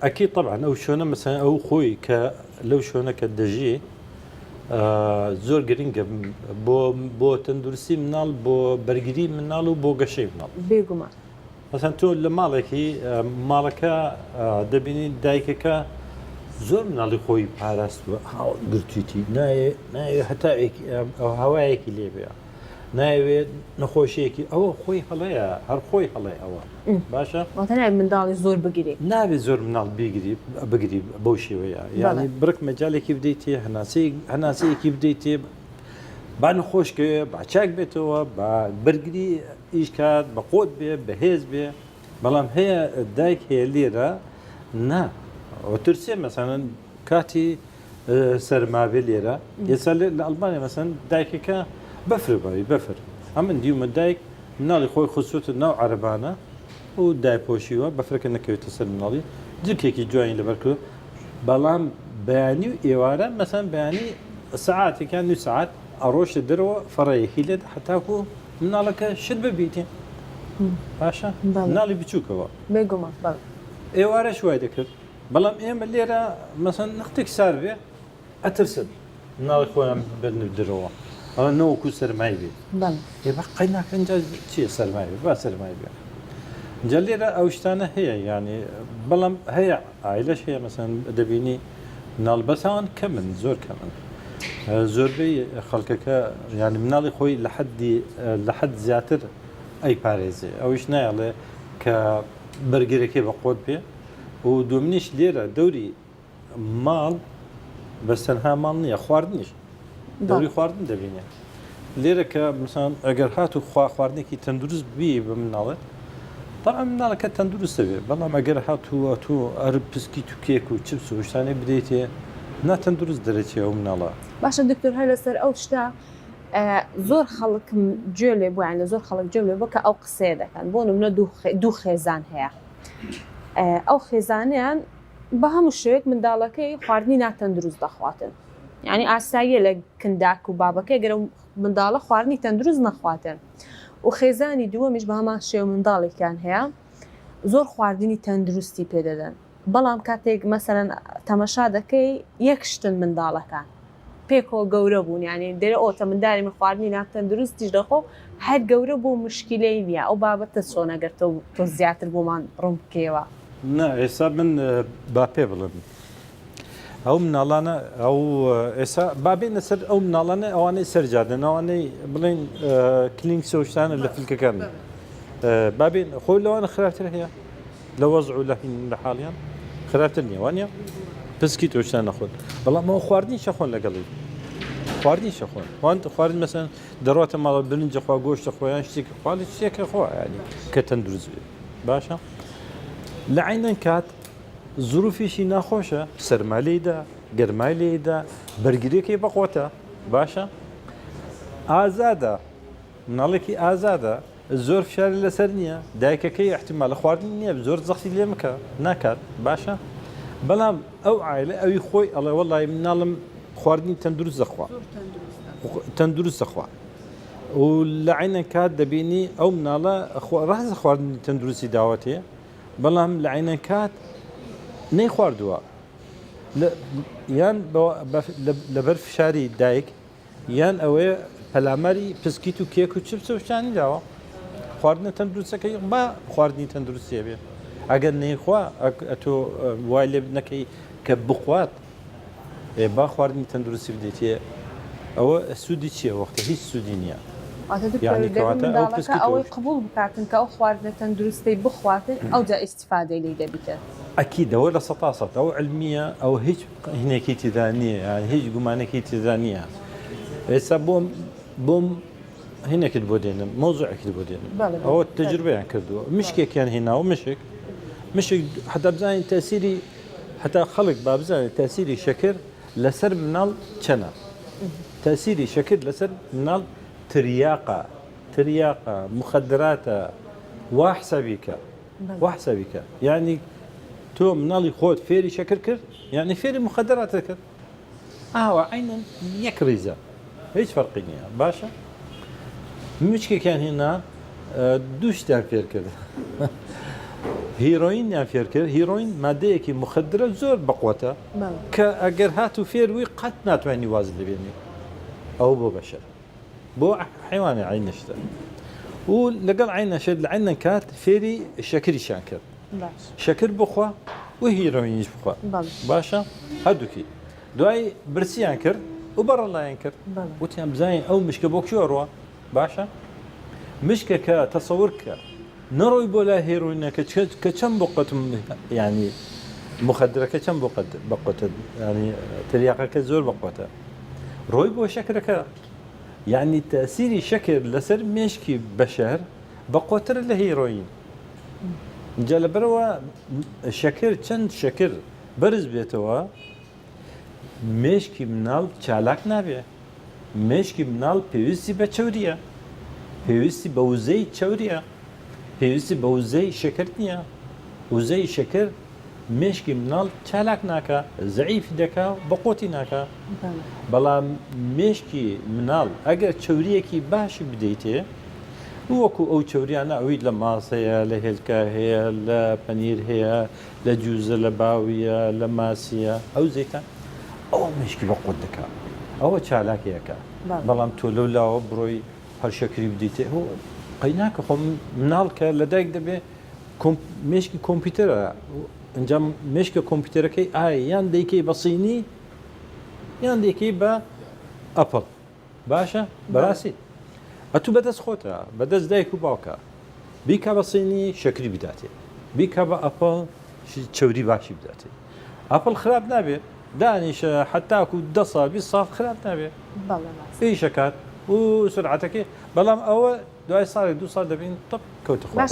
ئەکید تەبعەن ئەو شوێنە مەسەلەن ئەو خۆی کە لەو شوێنە کە دەژی زۆر گرنگە بۆ بۆ تەندروستی مناڵ بۆ بەرگری مناڵ و بۆ گەشەی مناڵ. بێگومان. مەسەن تۆ لە ماڵێکی ماڵەکە دەبینی دایکەکە زۆر مناڵی خۆی پاراستوە گرتویتی نایێ نایێ هەتا هەوایەکی لێبێ نایەوێت نەخۆشیەکی ئەوە خۆی هەڵەیە هەر خۆی هەڵەیە ئەوە باشە واتە نابێت منداڵی زۆر بگری نابێت زۆر مناڵ بیگری بگری بەو شێوەیە یعنی بڕک مەجالێکی بدەیتێ هەناسەی هەناسەیەکی بدەیتێ با نەخۆش کەوێ با چاک بێتەوە با بەرگری ئیش کات بە قوت بێ بەهێز بێ بەڵام هەیە دایک هەیە لێرە نا ئەترسێ مەسەلەن کاتی سەرما بێ لێرە ئێستا لە ئەڵمانیا مەسەن دایکەکە بەفر باوی بەفر ئەمن دیومە دایک مناڵی خۆی خستوتە ناو عەرەبانە و دایپۆشیوە بەفرەکە نەکەوێتە سەر مناڵی جلکێکی جوانی لەبەر کرد بەڵام بەیانی و ئێوارە مەسەن بەیانی سەعاتێکیان نیو سەعات ئەڕۆشتە دەرەوە فەڕەیەکی لێت هەتاکو مناڵەکە شت ببیتێ باشە مناڵی بچووکەوە بێگومان بەڵێ ئێوارەش وای دەکرد بەڵام ئێمە لێرە مەسەن نەختێک سار بێ ئەترسن مناڵی خۆیان بەرن درەوە ئەڵێن نەوەکو سەرمای بێ ئێ بە قەی ناکەن جا چییە سەرمای بێ با سەرمای بێ جا لێرە ئەو شتانە هەیە یعنی بەڵام هەیە ئایلەش هەیە مەسەن دەبینی مناڵ بەسان کەمن زۆر کەمن زۆربەی خەڵکەکە یعنی مناڵی خۆی لە حەدی لە حەد زیاتر ئەی پارێزێ ئەویش نایەڵێ کە بەرگرەکەی بە قۆت بێ و دومنیش لێرە دەوری ماڵ بەس تەنها ماڵ نییە خواردنیش دەوری خواردن دەبینێ لێرە کە مثلا ئەگەر هات و خوا خواردنێکی تەندروست بی بە مناڵت طبعا مناڵەکە تەندروست دەبێت بەڵام ئەگەر هاتوو تۆ ئەر پسکیت و کێک و چپس و شتانەی بدەیتێ ناتەندروست دەرەچێ ئەو مناڵە. باشە دکتۆر هەر لەسەر ئەو شتە زۆر خەڵکم گوێ لێ بوو یان لە زۆر خەڵک گوێم لێ بووە کە ئەو قسەیە دەکەن بۆ نمونە دوو خێزان هەیە ئەو خێزانیان بە هەموو شێوەیەک منداڵەکەی خواردنی ناتەندروست دەخواتن یعنی ئاساییە لە کنداک و بابەکەی گەرە منداڵە خواردنی تەندروست نەخواتن و خێزانی دووەمیش بە هەمان شێوە منداڵێکیان هەیە زۆر خواردنی تەندروستی پێدەدەن بەڵام کاتێک مەسەلەن تەمەشا دەکەی یەک شتن منداڵەکان پێکەوە گەورە بوون یانی دەرێ ئۆتە منداری من خواردنی ناتەندروستیش دەخۆ هەر گەورە بوو مشکیلەی نییە ئەو بابەتە چۆنە گەر تۆ تۆ زیاتر بۆمان ڕوون بکەیەوە. نا ئێستا من با پێ بڵێم ئەو مناڵانە ئەو ئێستا با بێنە سەر ئەو مناڵانە ئەوانەی سەر جادەن ئەوانەی بڵێن کلینکس و شتانە لە فلکەکان با بێن خۆی لەوانە خراپتر هەیە لە وەزع و لە هین لە حاڵیان خراپتر نییە وانە پسکی تۆشتان نەخۆن بەڵام ئەو خواردنی شەخۆن لەگەڵی خواردنی شەخۆن خوان خواردن مەسەن دەڕاتە ماڵە برنجە خوا گۆشتە خۆیان شتێکی خوالی شتێکە خۆ ینی کە تەندروست بێ باشە لە عینەن کات زروفیشی ناخۆشە سەرما لێیدا گەرمای لێدا بەرگریەکەی بەقوتە باشە ئازادە مناڵێکی ئازادە زۆر فشاری لەسەر نییە دایکەکەی احتیمالە خواردنی نییە زۆر زەختی لێ مکە ناکات باشە بەڵام ئەو عایلە ئەوی خۆی ئەڵێ وەڵی مناڵم خواردنی تەندروست دەخوا تەندروست دەخوا و لە عینە کات دەبینی ئەو مناڵە ڕاستە خواردنی تەندروستی داوەتێ بەڵام لە عینە کات نەی خواردووە یان لەبەر فشاری دایک یان ئەوەیە پەلاماری پسکیت و کێک و چپس و شتانی داوە خواردنە تەندروستەکەی با خواردنی تەندروستیە بێ ئەگەر نەیخوا ئەتۆ وای لێ نەکەی کە بخوات با خواردنی تەندروستی بدەیتێ ئەوە سوودی چییە وەختە هیچ سوودی نییە یعنی کەواتە ئەو پسکیت ئەوەی قبوڵ بکاتن کە ئەو خواردنە تەندروستەی بخواتن ئەوجا ئیستیفادەی لێی دەبیتن. ئەکید ئەوە 100% ئەو علمیە ئەو هیچ هینێکی تێدا نییە یان هیچ گومانێکی تێدا نییە ئێستا بۆم بۆم هینێکت بۆ دێنم مەوزوعێکت بۆ دێنم ئەوە تەجروبەیان کردووە مشکێکیان هێناوە مشک مشک حتا بزانین تەسیری حتا خەڵک با بزانێت تەسیری شەکر لەسەر مناڵ چەنە تەسیری شەکر لەسەر مناڵ تریاقە تریاقە مخدراتە وا حسابی کە وا حسابی کە یعنی تۆ مناڵی خۆت فێری شەکر کرد یعنی فێری مخدراتت کرد ئاوا عینەن یەک ڕیزە هیچ فەرقی نییە باشە مچکێکیان هێنا دوو شتیان فێر کرد. هیرۆینیان فێر کرد هیرۆین مادەیەکی مخدرە زۆر بەقوەتە کە ئەگەر هاتوو فێر بووی قەت ناتوانانی واز لێبێنی ئەو بۆ بەشەر بۆ حیوانی عینەشتە و لەگەڵ عینەشت لە عینەن کات فێری شەکریشیان کرد شەکر بخوا و هیرۆینیش بخوا باشە هەردووکی دوای برسیان کرد و بەڕەڵایان کرد وتیان بزانین ئەو مشکە بۆ کوێ ڕوە باشە مشکەکە تەسەور کە نەڕۆی بۆ لای هێرۆینەکە کە چەند بۆ قوەت ینی مخدرەکە چەند بۆ قەت بەقوەتە ینی تریاقەکە زۆر بەقوەتە ڕۆی بۆ شەکرەکە یعنی تەسیری شەکر لەسەر مێشکی بەشەر بەقوەترە لە هێرۆین جا لەبەرەوە شەکر چەند شەکر بەرز بێتەوە مێشکی مناڵ چالاک نابێ مێشکی مناڵ پێویستی بە چەوریە پێویستی بە وزەی چەوریە پێویستی بە وزەی شەکر نییە وزەی شەکر مێشکی مناڵ چالاک ناکا زەعیفی دەکا و بەقوەتی ناکا بەڵام مێشکی مناڵ ئەگەر چەوریەکی باشی بدەیتێ وەکو ئەو چەوریانە ئەوی لە ماس هەیە لە هێلکە هەیە لە پەنیر هەیە لە جوزە لە باویە لە ماسیە ئەو زەیتە ئەوە مێشکی بە قوت دەکا ئەوە چالاکیەکە بەڵام تۆ لەو لاوە بڕۆی هەر شەکری بدەیتێ قەیناکە خۆ مناڵ کە لەدایک دەبێ مێشکی کۆمپیوتەرە ئەنجام مێشکە کۆمپیوتەرەکەی ئایا یان دەیکەی بە سینی یان دەیکەی بە ئەپڵ باشە بەڕاستی ئەتوو بەدەست خۆتە بەدەست دایک و باوکە بیکە بە سینی شەکری بداتێ بیکە بە ئەپڵ چەوری باشی بداتێ ئەپڵ خراپ نابێت دانیشە حتاکو ده ساڵ 20 ساڵ خراپ نابێت ئیشەکات و سرعەتەکەی بەڵام ئەوە دوای ساڵێک دو ساڵ دەبین تپ کەوتە خۆ.